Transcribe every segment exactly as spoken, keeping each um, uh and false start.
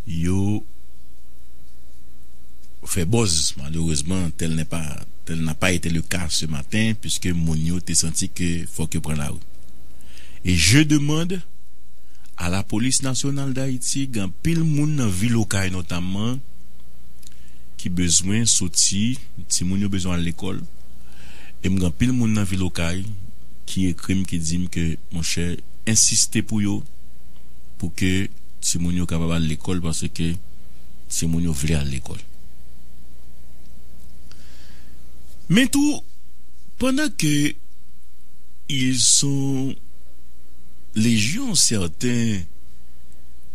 yo fè buzz. Malheureusement, tel n'est pas, tel n'a pas été le cas ce matin, puisque moun yo te santi ke fòk yo pran lari. E je demande à la Police Nationale d'Haïti, gen anpil moun nan vil Okay notamman ki bezwen soti, timoun yo bezwen al lekòl. E m gen anpil moun nan vil Okay ki ekri m, ki di m ke, monchè, ensiste pou yo, pou ke timoun yo kapab al lekòl, paske timoun yo vle al lekòl. Men tou, pandan ke ils sont légion, sèten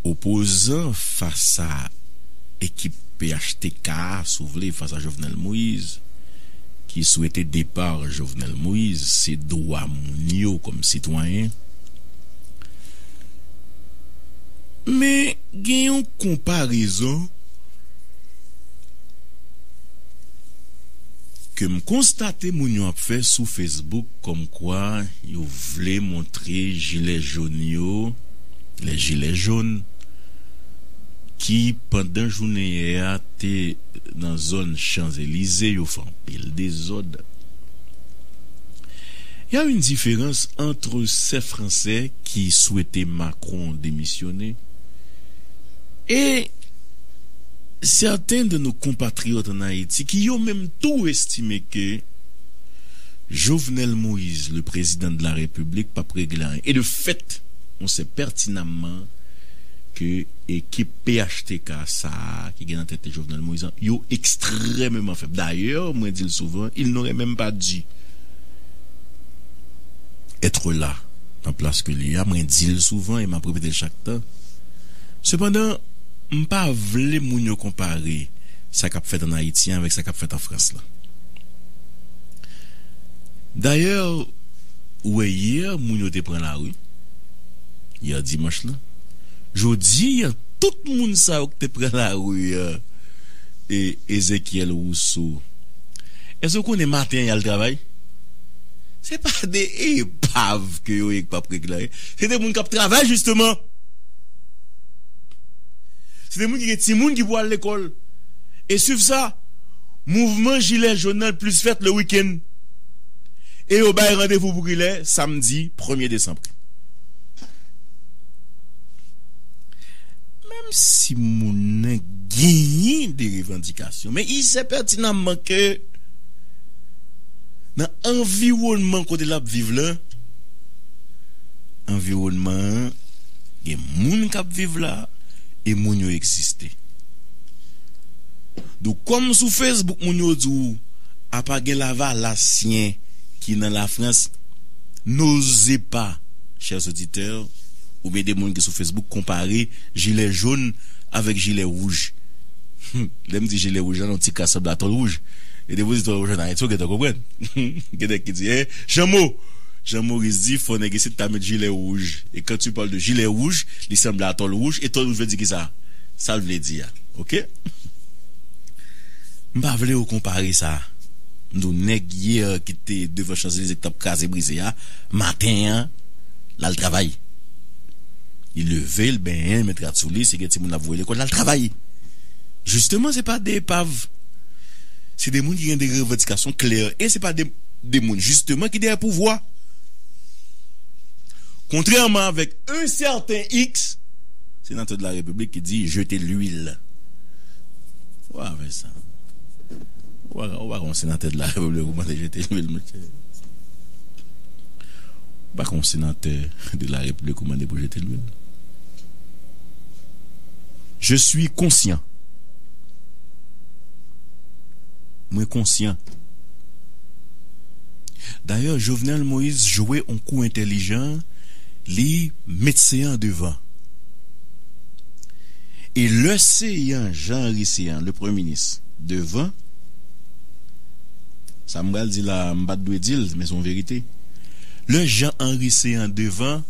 opozan fas a ekip P H T K a, si w vle, fas a Jovenel Moïse, ki swete depa Jovenel Moïse, se dwa moun yo kòm sitwayen. Men gen yon konparezon ke m konstate moun yo ap fè sou Facebook, kòmkwa yo vle montre jilè jòn yo, les gilets jaunes, ki pandan jounen yè a te nan zòn Shanzelize, yo fè anpil dezòd. Il y a une différence entre ces Français qui souhaitaient Macron démissionner et certains de nos compatriotes en Haïti qui yo menm tou estime ke Jovenel Moïse, le président de la République, p ap regle anyen. E de fèt, on sait pertinemment ke ekip P H T K sa a ki gen nan tèt li Jovenel Moïse an, yo ekstrèmeman fèb. Dayè, mwen di l souvan, il n'aurait même pas dû être là, nan plas ke li a. Mwen di l souvan e m ap repete l chak tan. Sepandan, m pa vle moun yo konpare sa k ap fèt ann Ayiti an avèk sa k ap fèt an Frans lan. Dayè, ou wè yè, moun yo te pran lari. Yè dimanch lan. Jodi a, tout moun sa yo ki te pran lari a, e Ezekiel Rousseau, èske w konnen maten an y al travay? Se pa de epav ke yo ye k p ap reklame. Se de moun k ap travay, jisteman. Se de moun ki gen timoun ki pou al lekòl. E swiv sa, mouvman jilè jòn nan plis fèt le wikenn. E yo bay randevou pou kilè? Samdi premye desanm. Menm si moun nan genyen de revandikasyon, men il sait pertinemment ke nan anviwònman kote l ap viv la, anviwònman an gen moun k ap viv la, e moun yo egziste. Donk, kòm sou Facebook, moun yo di w, apa gen lavalasyen ki nan Lafrans, n'osez pas, chers auditeurs, oubyen de moun ki sou Facebook, konpare jilè jòn avèk jilè wouj. Lè m di jilè wouj la, yon ti kras sanble a tòl wouj. E depi w di tòl wouj ann Ayiti, w gentan konprann. Gen nèg ki di, eh, Jean Mo, Jean Maurice di, fò nèg isit ta met jilè wouj. Et quand tu parles de gilet rouge, li sanble a tòl wouj. E tòl wouj vle di kisa? Sa l vle di a. Oke? M pa vle yo konpare sa. M di w, nèg yè ki te devan Chanzelize ki t ap kraze brize a, maten an, l al travay. Li leve, l benyen, l met rad sou li, si gen timoun l ap voye lekòl, l al travay. Jisteman, se pa de epav. Se de moun ki gen de revandikasyon klè. E se pa de, de moun, jisteman, ki dèyè pouvwa. Kontrèman avèk un certain X, senatè de la Repiblik ki di, jete lwil. Ou pa fè sa. Ou pa, ou pa konn senatè de la Repiblik ou mande jete lwil, monchè. Ou pa konn senatè de la Repiblik ou mande pou jete lwil. Je suis conscient. Mwen konsyan. Dayè, Jovenel Moïse jwe yon kou entèlijan, li met se an devan. E lè se an Jean Henry Céant, le premye minis, devan, sa m pral di la, m pa t dwe di l, men se yon verite. Lè Jean Henry Céant devan,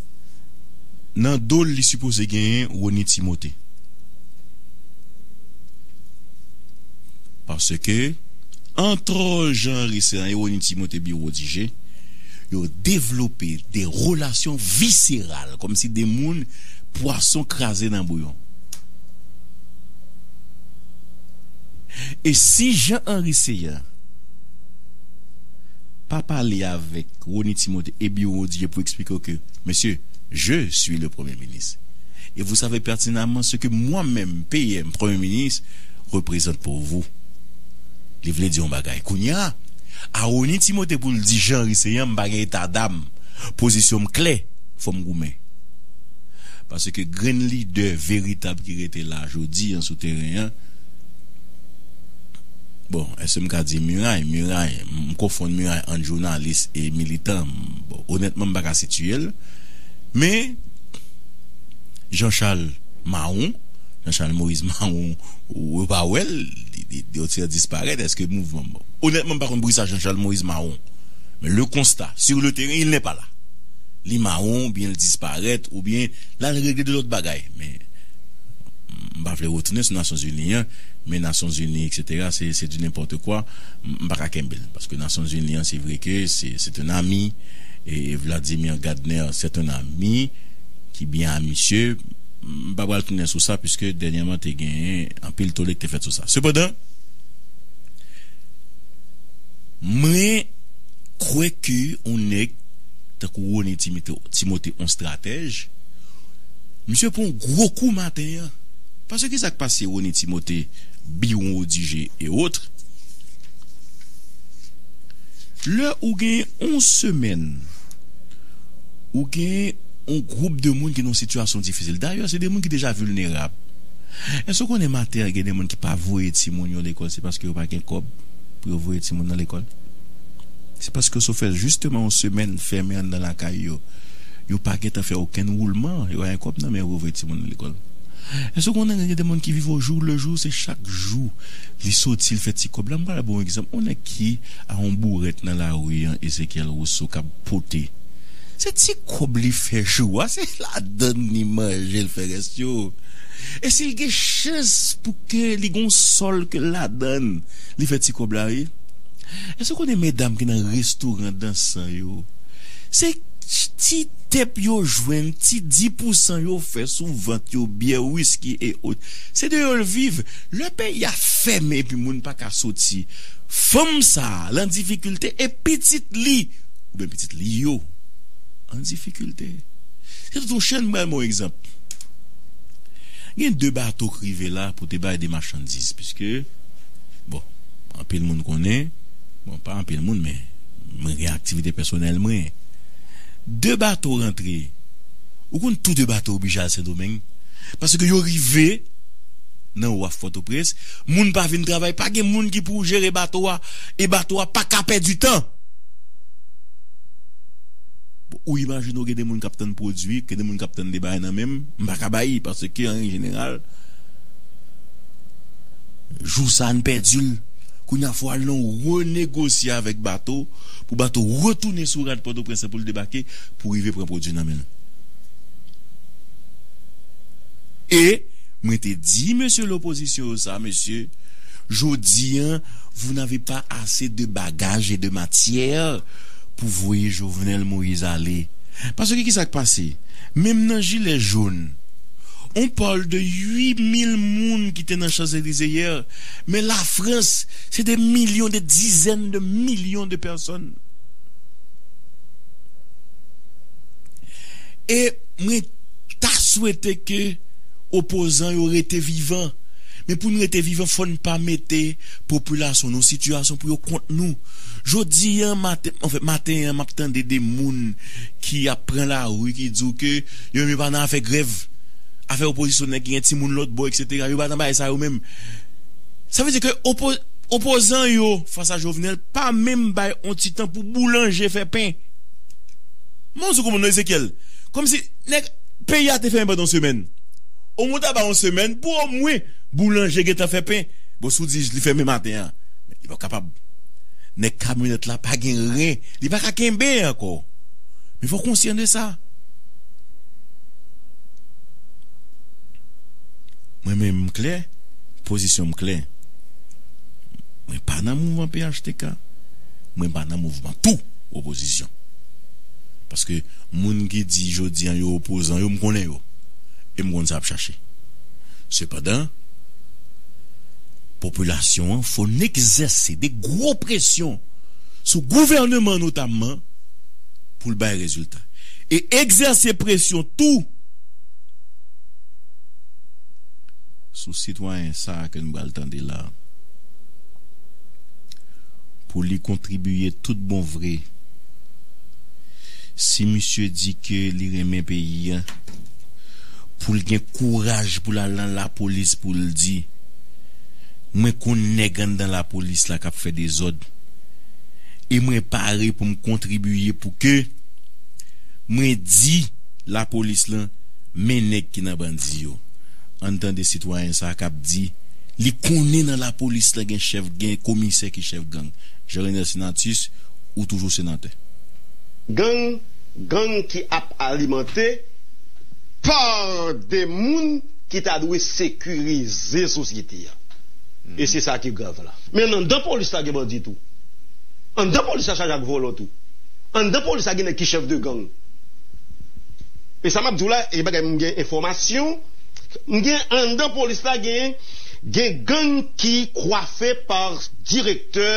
nan do l, li sipoze genyen Rony Timothé. Paske, ant Jean Henry Céant e Rony Timothé Biwo Dijé, yo devlope de relasyon viseral, kòmsi de moun pwason kraze nan bouyon. E si Jean Henry Ceant pa pale avèk Rony Timothée e biwo dirijan pou eksplike w ke, mesye, je suis le Premier ministre. Et vous savez pertinemment ce que moi-même, P M, Premye Minis, représente pour vous. Li vle di yon bagay. Kounye a, a Rony Timothée pou l di Jean Henry Ceant, m pa gen eta dam. Pozisyon m klè, fò m goumen. Paske grenn lidè veritab ki rete la jodi an sou teren an, bon, èske m ka di miray? Miray, m konfonn miray ant jounalis e militan. Bon, onètman, m pa ka sitiye l. Men, Jean Charles Mawon, Jean Charles Moïse Mawon, ou, ou pa wè l, li, li, li, li disparèt, èske mouvman, bon. Onètman, m pa konn poukisa Jean Charles Moïse Mawon. Men le constat, sur le terrain, il n'est pas là. Li mawon, oubyen l disparèt, oubyen l al regle de lòt bagay. Men, m pa vle retounen sou Nasyonzini an, men Nasyonzini, et cetera, se, se du n'importe quoi. M, m pa ka kenbe l. Paske Nasyonzini an, se vre ke se, c'est un ami. E Vladimir Gardner, c'est un ami ki byen a misye. M pa pral tounen sou sa, piske dènyèman te genyen anpil tole ki te fèt sou sa. Sepandan, mwen kwè ke yon nèg tankou Rony Timothée, Timothée, yon stratèj, misye pran yon gwo kou maten an. Paske ki sa k pase Rony Timothée, Biron Odigé et autres? Lè ou gen yon semèn, ou gen yon gwoup de moun ki nan yon sitiyasyon difisil. Dayè, se de moun ki deja vilnerab. Èske w konnen maten an, gen de moun ki pa voye timoun yo lekòl, se paske yo pa gen kòb pou yo voye timoun nan lekòl? Se paske yo fè jisteman yon semèn fèmen anndan lakay yo. Yo pa gentan fè okenn woulman, yo pa gen kòb nan men yo pou yo voye timoun nan lekòl. Èske w konnen gen de moun ki viv au jour le jour, se chak jou li soti, li fè ti kòb la? M pral ba w yon egzanp. Yon nèg ki a yon bourèt nan lari an, Ezekiel Rousseau, k ap pote. Se ti kòb li fè jou a, se ladann li manje, li fè rès yo. E si l gen chans pou ke li gen yon sòl ke ladann li fè ti kòb la, wi. Èske w konnen medam ki nan restoran dansan yo? Se ti tep yo jwenn, ti dis pousan yo fè sou vant yo, byè, wiski e ot. Se de yo l viv. Lè peyi a fèmen epi moun pa ka soti, fanm sa a, l an difikilte e pitit li, oubyen pitit li yo, an difikilte. Se tout yon chèn, m pral ba w egzanp. Gen de bato k rive la pou te bay de machandiz, piske, bon, anpil moun konnen, bon, pa anpil moun, men mwen gen aktivite pèsonèl mwen. De bato rantre, ou konn tou de bato oblije al Sendomeng, paske yo rive nan waf Pòtoprens, moun pa vin travay, pa gen moun ki pou jere bato a, e bato a pa ka pèdi tan. Ou imajine w gen de moun k ap tann pwodui, gen de moun k ap tann de bagay nan men m, m pa ka bay, paske an jeneral, jou sa a n pèdi l. Kounye a fò al nan renegosye avèk bato, pou bato retounen sou rad Pòtoprens lan pou l debake, pou rive pran pwodui nan men l. E mwen te di mesye lopozisyon yo sa, mesye, jodi an, vous n'avez pas assez de bagages et de matière pou voye Jovenel Moïse ale. Paske ki sa k pase? Menm nan jilè jòn, on parle de huit mille moun ki te nan Champs-Élysées yè, men Lafrans, se de milyon, de dizèn de milyon de pèsòn. E mwen ta swete ke opozan yo rete vivan. Men pou n rete vivan, fò n pa mete popilasyon nan yon sitiyasyon pou yo kont nou. Jodi an, maten, anfen, maten an, m ap tande de moun ki ap pran lari, ki di w ke yo menm pa nan afè grèv. Afè opozisyon, nèg ki gen timoun lòt bò, et cetera, yo pa nan bagay sa yo menm. Sa vle di ke opo-, opozan yo, fas a Jovenel, pa menm bay on ti tan pou boulanje fè pen. Mwen, ou konprann non, Ezekiel? Kòmsi nèg, peyi a te fèmen pandan yon semèn. Omwen ta bay yon semèn pou omwen boulanje gentan fè pen. Bon, si w di li fèmen maten an, men li pa kapab. Nèg kamyonèt la pa gen ren. Li pa ka kenbe ankò. Men fò w konsyan de sa. Mwen menm, m klè, pozisyon m klè. Mwen pa nan mouvman P H T K, mwen pa nan mouvman tou opozisyon. Paske moun ki di jodi an yo opozan yo, m konnen yo. E m konn sa y ap chache. Sepandan, popilasyon an, fò n egzèse de gwo presyon sou gouvèneman notamman pou l bay rezilta. E egzèse presyon tou sou sitwayen sa a ke n pral tande la, pou li kontribiye tout bon vre. Si misye di ke li renmen peyi a, pou l gen kouraj pou l al nan lapolis pou l di, mwen konn nèg anndan lapolis la k ap fè dezòd, e mwen pare pou m kontribiye pou ke mwen di lapolis lan men nèg ki nan bandi yo. Ann tande sitwayen sa a k ap di li konnen nan lapolis la gen chèf, gen komisè ki chèf gang. Jean Renel Senatus, ou toujou senatè. Gang, gang ki ap alimante pa de moun ki ta dwe sekirize sosyete a. E se sa ki grav la. Men anndan polis la gen bandi tou. Anndan polis la chaje ak vòlò tou. Anndan polis la gen nèg ki chèf de gang. E sa m ap di w la, e bagay m gen enfòmasyon. M gen anndan polis la gen, gen gang ki kwafe pa direktè,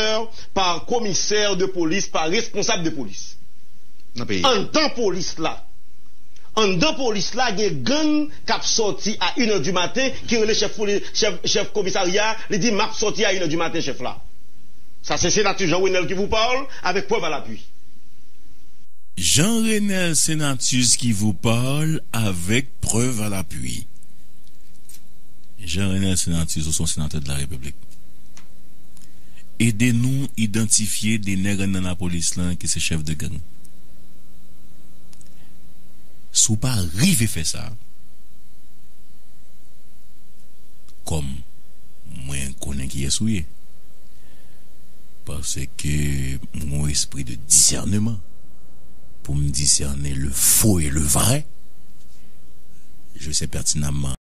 pa komisè de polis, pa responsab de polis. Nan peyi a. Anndan polis la. Anndan polis la gen gang k ap sòti a inè di maten ki rele chèf poli-, chèf, chèf komisarya, li di, m ap sòti a inè di maten, chèf la. Sa se Senatus Jean Renel qui vous parle avec preuve à l'appui. Jean Renel Senatus qui vous parle avec preuve à l'appui. Jean Renel Senatus, ou se yon senatè de la Repiblik. Ede nou idantifye de nèg anndan lapolis lan ki se chèf de gang. Si w pa rive fè sa, kòm mwen konnen kiyès ou ye, paske m gon espri de disèneman pou m disène le faux et le vrai, je sais pertinemment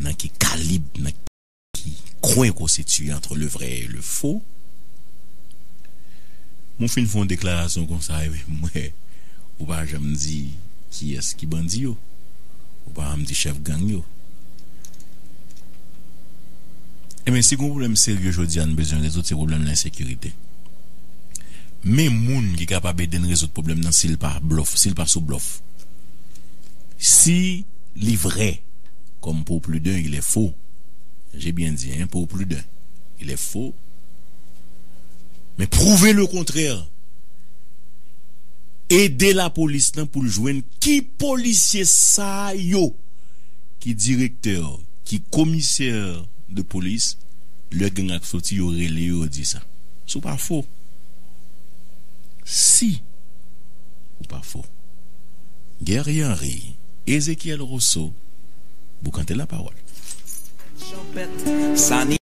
nan ki kalib, nan ki kwen konstitiye entre le vrai et le faux. Mwen fin fè yon deklarasyon konsa, epi mwen, ou pa janm di kiyès ki bandi yo. Ou pa janm di chèf gang yo. Ebyen, si gon pwoblèm serye jodi a n bezwen rezoud, se pwoblèm lensekirite. Men moun ki kapab ede n rezoud pwoblèm nan, si l pa blòf, si l pa sou blòf. Si li vrè, comme pour plus d'un, il est faux. J'ai bien dit, hein, pour plus d'un, il est faux. Mais prouver le contraire. Ede lapolis lan pou l jwenn ki polisye sa yo ki direktè, ki komisè de polis, lè gang ap soti, yo rele yo, yo di sa. Si w pa fo. Si ou pa fo. Guerrier Henry, Ezekiel Rousseau, Boukante Lapawòl. Chanpèt, sa ni